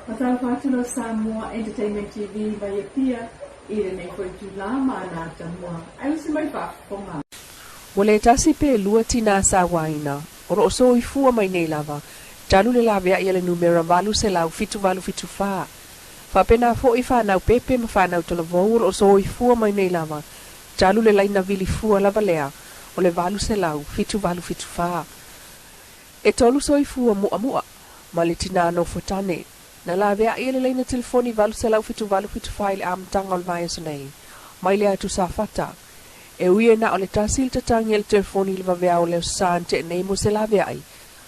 Faatalofa atu lau Samoa Entertainment TV mai Apia i lenei foi itulā ma ana atamua ae usi mai faafofoga. Ua le tasi pe lua tinā sauaina o lo o soifua mai nei lava talu le laveai a le numera 807 874. Faapena foi fanau pepe ma fanau talavou o lo o soifua mai nei lava talu le laina vilifua lava lea o le 807 874. E tolu soifua mu'amu'a ma le tinā nofotane na laveai e le laina telefoni 807 874 i le amataga o le vaiaso nei mai le atu Safata. E ui e na o le tasi le tatagi a le telefoni i le vaveao o le Aso Sa na te'e nei mo se laveai,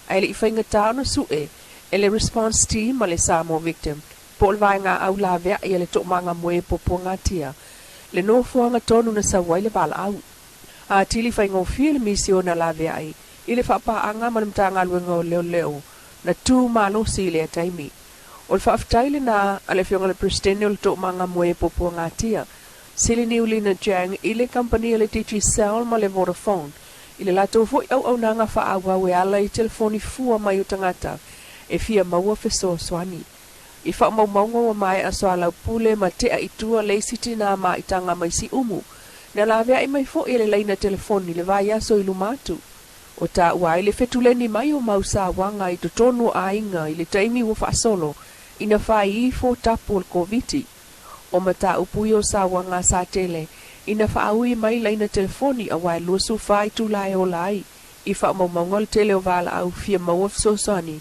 ae le i faigatā ona su'e e le Response Team ma le Samoa Victim po o le vaega au laveai a le Toomaga Moe Puapuagatia le nofoaga tonu na sau ai le valaau. Atili faigofie le misi ona laveai i le faapaaga ma le Matagaluega o Leoleo na tu malosi i lea taimi. O le faafetai lenā a le Afioga i le Peresetene o le Toomaga Moe Puapuagatia, Siliniu Lina Chang, i le kamupani a le Digicel ma le Vodafone i le latou foi auaunaga faaauau e ala i telefoni fua mai o tagata e fia maua fesoasoani. I faamaumauga ua maea soalaupule ma tea i tua le isi tinā maitaga mai Siumu, na laveai mai foi e le laina telefoni le vaiaso i luma atu. O taua ai le fetuleni mai o mau sauaga i totonu o aiga i le taimi ua faasolo ina fai ifo tapu o le Koviti. O mataupu ia o sauaga sa tele ina faaui mai laina telefoni auā e 24 itulā e ola ai. I faamaumauga o le tele o valaau fia maua fesoasoani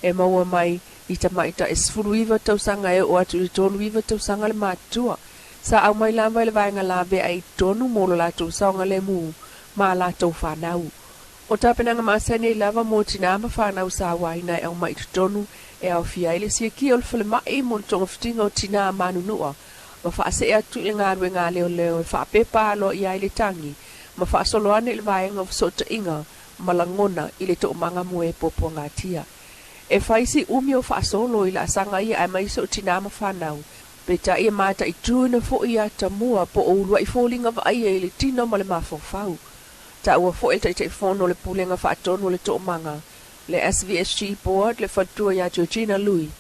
e maua mai i tamaitai 19 tausaga e oo atu i le 39 tausaga le matutua, sa aumai lava i le vaega laveai i totonu mo lo latou saogalemu ma a latou fanau. O tapenaga masani ai lava mo tinā ma fanau sauaina e aumai i totonu e aofia ai le siakia o le falemai mo le togafitiga o tinā manunua ma faasee atu i le galuega a leoleo e faapepa aloaia ai le tagi ma faasolo ane i le vaega o fesootaiga ma lagona i le Toomaga Moe Puapuagatia. E fai si umi o faasolo i laasaga ia aemaise o tinā ma fanau, peitai e mataituina foi atamua po o uluai foliga vaaia i le tino ma le mafaufau. Taua foi e le Taitaifono o le Pulega Faatonu o le Toomaga, le SVSG Board, le faletua iā Georgina Lui,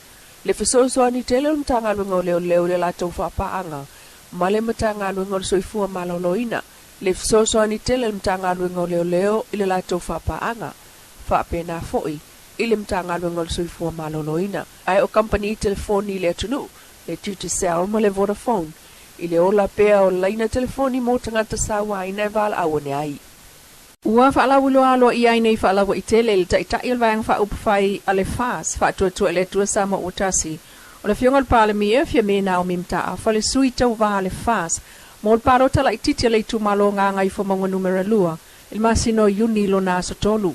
le fesoasoani tele o le Matagaluega o Leoleo i le latou faapaaga ma le Matagaluega o le Soifua Maloloina, le fesoasoani tele a le Matagaluega o Leoleo i le latou faapaaga, faapena foi i le Matagaluega o le Soifua Maloloina, ae o kamupani telefoni i le atunuu, le Digicel ma le Vodafone, i le ola pea o laina telefoni mo tagata sauaina e valaau ane ai. Ua faalauiloa aloaia ai nei faalauaitele i le Taitai o le Vaega Faaupufai a le FAST, Faatuatua i le Atua Samoa Ua Tasi, o le Afioga i le Palemia, Fiame Naomi Mataafa, le sui tauva a le FAST mo le palota laitiiti a le itumalo Gagaifomauga Numera 2 i le masina o Iuni i lona aso 3.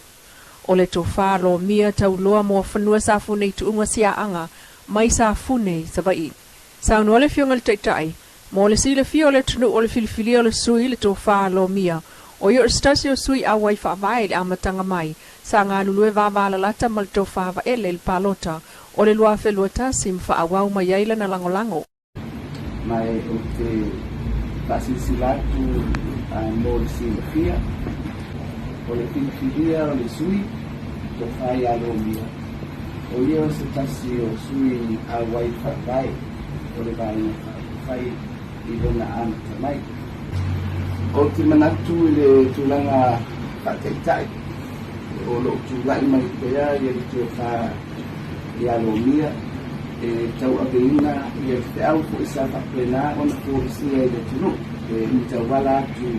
O le Tofa Lomia Tauloa Moafanua Safune i Tuuga Siaaga mai Safune i Savaii. Saunoa le Afioga i le Taitai, Mo le silafia o le atunuu o le filifilia o le sui le Tofa Lomia, o ia o se tasi o sui auai faavae i le amataga mai, sa galulue vavalalata ma le Tofa Vaele i le palota o le 2021 ma faaauau mai ai lana lagolago. Ma ou te faasilasila atu mo le silafia, o le filifilia o le sui, Tofa ia Lomia, o ia o se tasi o sui auai faavae o le Vaega Faaupufai i lona amata mai. Ou te manatu i le tulaga faataitai o lo o tulai mai pea ia le tofa ia Lomia e tauaveina ia le feau foi sa faapena ona folasia i le atunuu e tauala atu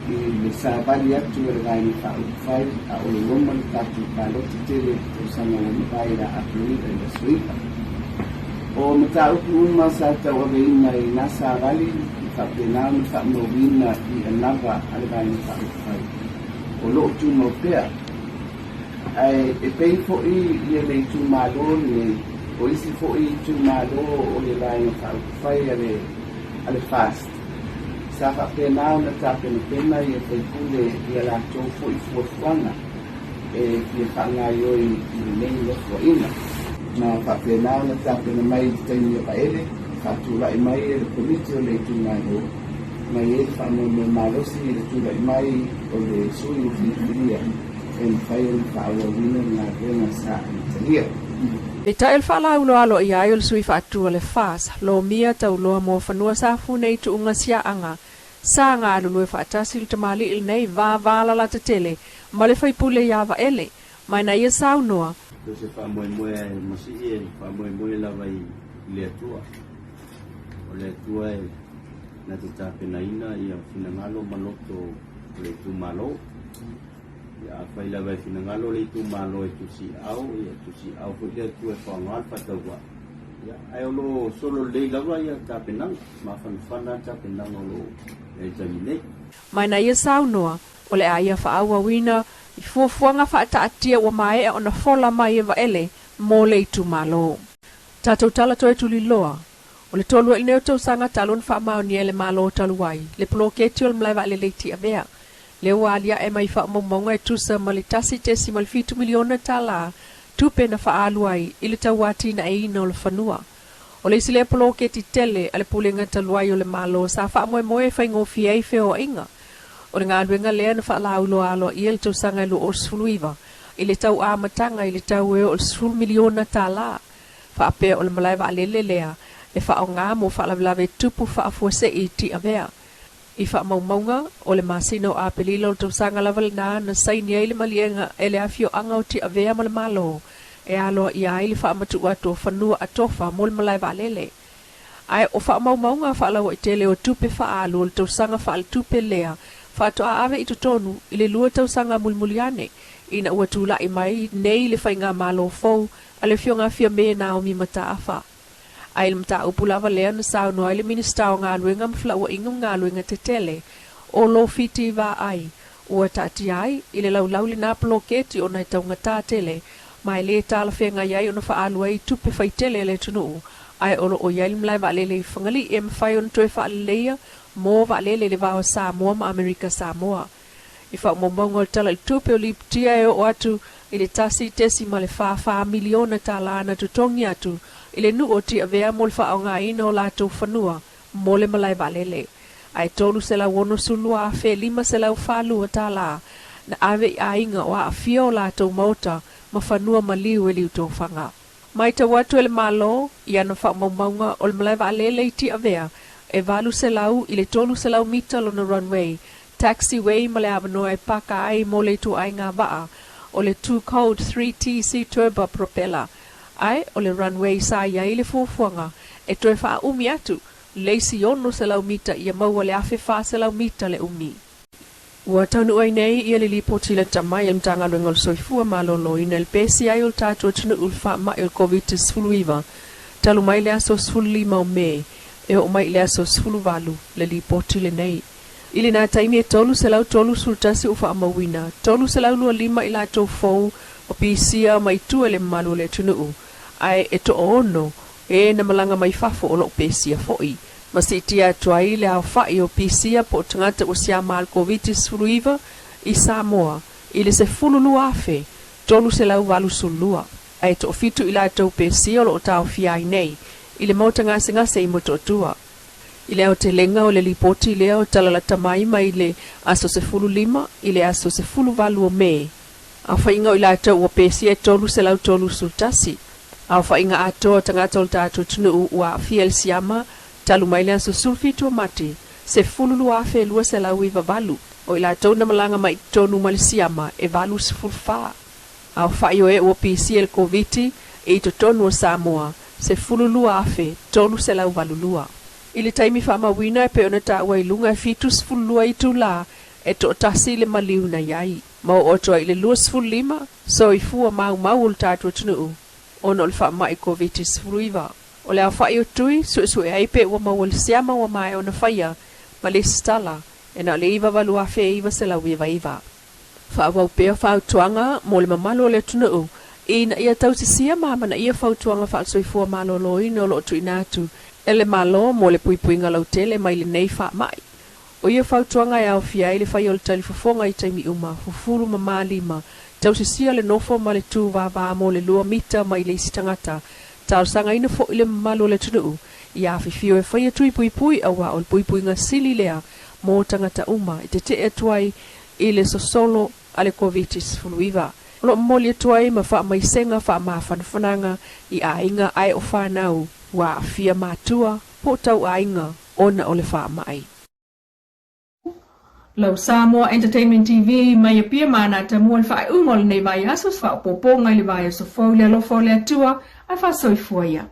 i le savali atu a le Vaega Faaupufai a o loloma le tatou palota tele i le tausaga ua mavae ia Aperila i le aso 9. O mataupu uma sa tauaveina i na savali ma faapena ona faamauina i anava a le Vaega Faaupufai o lo o tumau pea. Ae e pei foi ia le itumalo lenei, o isi foi itumalo o le Vaega Faaupufai a le FAST, sa faapena ona tapenapena ia faipule i a latou foi fuafuaga e fia faagaoioi i lenei nofoaiga. Na faapena ona tapena mai i le taimi o Vaele, faatulai mai e le Komiti o le Itumalo, ma i ai le faamoemoe malosi i le tulai mai o le sui ua filifilia e mafai ona faaauauina le galuega sa amatalia. Peitai o le faalauiloa aloaia ai o le sui faatu a le FAS, Lomia Tauloa Moafanua Safune i tuuga siaaga, sa galulue faatasi le tamalii lenei vavalalata tele ma le faipule ia Vaele, ma na ia saunoa. O se faamoemoe e masii e faamoemoe lava i le Atua. O le Atua e na te tapenaina ia finagalo ma loto o le itumalo. Ia afai lava e finagalo le itumalo e tusiau, ia tusiau foi le Atua e faaaoga le faatauvaa. Ia, ae o lo o solo lelei lava ia tapenaga, mafanafana tapenaga o lo o i ai i le taimi nei. Ma na ia saunoa, o le a ia faaauauina i fuafuaga faataatia ua maea ona fola mai e Vaele mo le itumalo. Tatou tala toe tuliloa, o le 3 ai lenei o tausaga talu ona faamaonia e le Malo talu ai le poloketi o le malae vaalele i Tiavea, lea ua aliae mai faamaumauga e tusa ma le $1.7 miliona tupe na faaalu ai i le tauatinaeina o le fanua. O le isi lea poloketi tele a le Pulega talu ai o le Malo sa faamoemoe e faigofie ai feoaiga. O le galuega lea na faalauiloa aloaia i le tausaga e 2019 i le tauamataga i le tau e oo i le $10 miliona. Faapea o le malae vaalele lea e faaaoga mo faalavelave tupu faafuasei i Tiavea. I faamaumauga, o le masina o Apelila o le tausaga lava lena na saini ai le maliega e le afioaga o Tiavea ma le Malo e aloaia ai le faamatuu atu o fanua atofa mo le malae vaalele. Ae o faamaumauga faalauaitele o tupe faaalu o le tausaga faaletupe lea faatoa ave i totonu i le 2 tausaga mulimuli ane ina ua tulai mai nei le faigamalo fou a le Afioga ia Fiame Naomi Mataafa. Ae i le mataupu lava lea na saunoa ai le Minisita o Galuega ma Felauaiga ma Galuega Tetele o Lofiti Vaai, ua taatia ai i le laulau lena poloketi ona e taugata tele ma e lē talafeagai ai ona faaalu ai tupe faitele a le atunuu, ae o lo o i ai le malae vaalele i Fagalii e mafai ona toe faaleleia mo vaalele i le va o Samoa ma Amerika Samoa. I faamaumauga o le Tala i le Tupe o lipotia e oo atu i le $1.44 miliona na totogi atu i le nuu o Tiavea mo le faaaogaina o latou fanua mo le malae vaalele, ae $362,542 na ave i aiga o aafia o latou maota ma fanua maliu e liutofaga. Matau atu e le Malo i ana faamaumauga o le malae vaalele i Tiavea e 800 i le 300 mita lona runway, taxiway ma le avanoa e paka ai mo le ituaiga vaa o le 2 Code 3TC turbo propeller, ae o le runway sa i ai le fuafuaga e toe faaumi atu le isi 600 mita ia maua le 1400 mita le umi. Ua taunuu ai nei ia le lipoti lata mai a le Matagaluega o le Soifua Maloloina i le pesia ai o le tatou atunuu i le faamai o le Koviti-19 talu mai le aso 15 o Me e oo mai i le aso 18 le lipoti lenei. I lena taimi e 331 ua faamauina, 325 i latou fou o pisia mai tua i le mamalu o le atunuu, ae e 6 e na malaga mai fafo o loo pesia foi. Ma siitia atu ai le aofa'i o pisia po o tagata ua siama i le Koviti-19 i Samoa i le 12,382, ae 7 i latou pesia o loo taofia ai nei i le maota gasegase i Motootua. I le aotelega o le lipoti lea o talalata mai mai le aso 15 i le aso 18 o Me, aofaiga o i latou ua pesia e 331. Aofaiga atoa o tagata o le tatou atunuu ua aafia i le siama talu mai le aso 17 o Mati, 12,298. O i latou na malaga mai i totonu ma le siama e 84. Aofa'i o e ua pisia i le Koviti i totonu o Samoa, 12,382. I le taimi faamauina e pei ona taua i luga e 72 itulā e toatasi le maliu na i ai. Ma oo atu ai i le 25 soifua maumau o le tatou atunuu ona o le faamai Koviti-19. O le aofa'i o tui suesue ai pe ua maua le siama ua maea ona faia ma le isi tala e na o le 98,999. Faaauau pea fautuaga mo le mamalu o le atunuu ina ia tausisia ma amanaia fautuaga faale-soifua maloloina o loo tuuina atu e le Malo mo le puipuiga lautele mai lenei faamai. O ia fautuaga e aofia ai le faia o le talifofoga i taimi uma, fufulu ma malima, tausisia le nofo ma le tu vavā mo le 2 mita mai le isi tagata, talosagaina foi le mamalu o le atunuu ia afifio e faia tui puipui auā o le puipuiga sili lea mo tagata uma e tetee atu ai i le sosolo a le Koviti-19. O lo o momoli atu ai ma faamaisega faamafanafanaga i aiga ae o fanau ua aafia matua po o tauaiga ona o le faamai. Lau Samoa Entertainment TV mai Apia ma Anatamua le faaiuga o lenei vaiaso, se faaopoopoga i le vaiaso fou i le alofa o le Atua ae faasoifua ia.